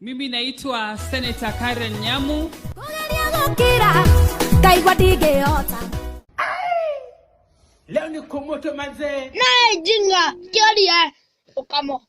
Mimi naitwa Senator Karen Nyamu. Kũgeria gũkira ngaigua ndingĩhota. Leo ni kumoto manzee. Naye jinga kĩoria ũkamo.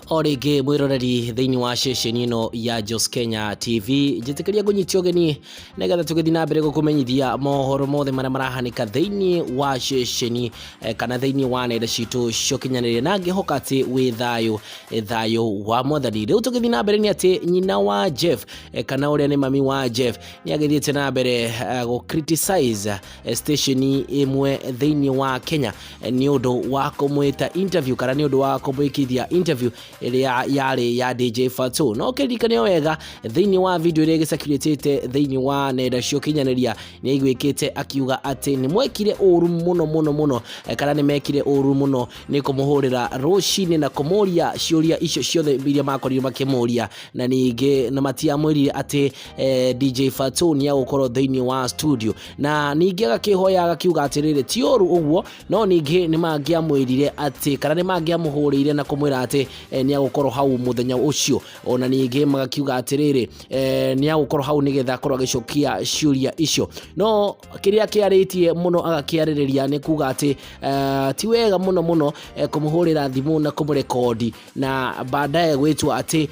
O rĩngĩ mwĩroreri thĩinĩ wa ceceni ĩno ya Jos Kenya TV, njĩtĩkĩria ngũnyitie ũgeni nĩgetha tũgĩthiĩ na mbere gũkũmenyithia mohoro mothe marĩa marahanĩka thĩinĩ wa ceceni kana thĩinĩ wa nenda citũ cia ũkinyanĩria, na ngĩhoka atĩ wĩ thayũ, thayũ wa Mwathani. Rĩu tũgĩthiĩ na mbere nĩ atĩ nyina wa Jeff, kana ũrĩa nĩ mami wa Jeff, nĩ agĩthiĩte na mbere gũ criticize station ĩmwe thĩinĩ wa Kenya nĩ ũndũ wa kũmwĩta interview kana nĩ ũndũ wa kũmwĩkithia interview ĩrĩa yarĩ ya DJ Fatxo. No kĩririkane wega, thĩinĩ wa video ĩrĩa ĩgĩcirculate thĩinĩ wa nenda cia ũkinyanĩria, nĩ aiguĩkĩte akiuga atĩ nĩ mwekire ũru mũno mũno mũno, kana nĩ mekire ũru mũno nĩ kũmũhũrĩra rũcinĩ na kũmũria ciũria icio ciothe iria makorirwo makĩmũria, na ningĩ na matiamwĩrire atĩ DJ Fatxo nĩ agũkorwo thĩinĩ wa studio. Na ningĩ agakĩhoya agakiuga atĩrĩrĩ, ti ũru ũguo, no ningĩ nĩ mangĩamwĩrire atĩ kana nĩ mangĩamũhũrĩire na kũmwĩra atĩ nĩ agũkorwo hau mũthenya ũcio. Ona ningĩ magakiuga atĩrĩrĩ, nĩ agũkorwo hau nĩgetha akorwo agĩcokia ciũria icio. No kĩrĩa kĩarĩtie mũno agakĩarĩrĩria nĩ kuga atĩ ti wega mũno mũno kũmũhũrĩra thimũ na kũmũrekondi na baadaye gwĩtua atĩ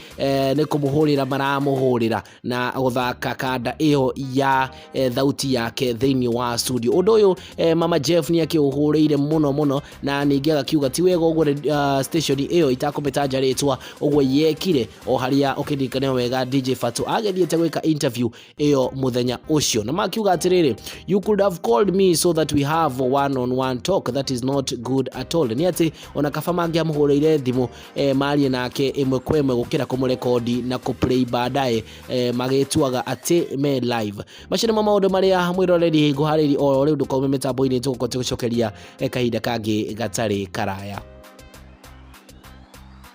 nĩ kũmũhũrĩra maramũhũrĩra na gũthaka kanda ĩyo ya thauti yake thĩinĩ wa studio. Ũndũ ũyũ mama Jeff nĩ akĩũhũrĩire mũno mũno, na ningĩ agakiuga ti wega ũguo station ĩyo itakũmĩtanja rĩtwa ũguo yekire, o harĩa ũkĩririkane wega DJ Fatxo agĩthiĩte gwĩka interview ĩyo mũthenya ũcio, na makiuga atĩrĩrĩ, "You could have called me so that we have one on one talk. That is not good at all." Nĩ atĩ ona kaba mangĩamũhũrĩire thimũ marie nake ĩmwe kwa ĩmwe gũkĩra kũmũrekondi na kũplay baadaye magĩtuaga atĩ me live. Macio nĩmo maũndũ marĩa mwĩroreri ngũharĩri o rĩu. Ndũkaume mĩtambo-inĩ, tũgũkorwo tũgĩcokeria kahinda kangĩ gatarĩ karaya.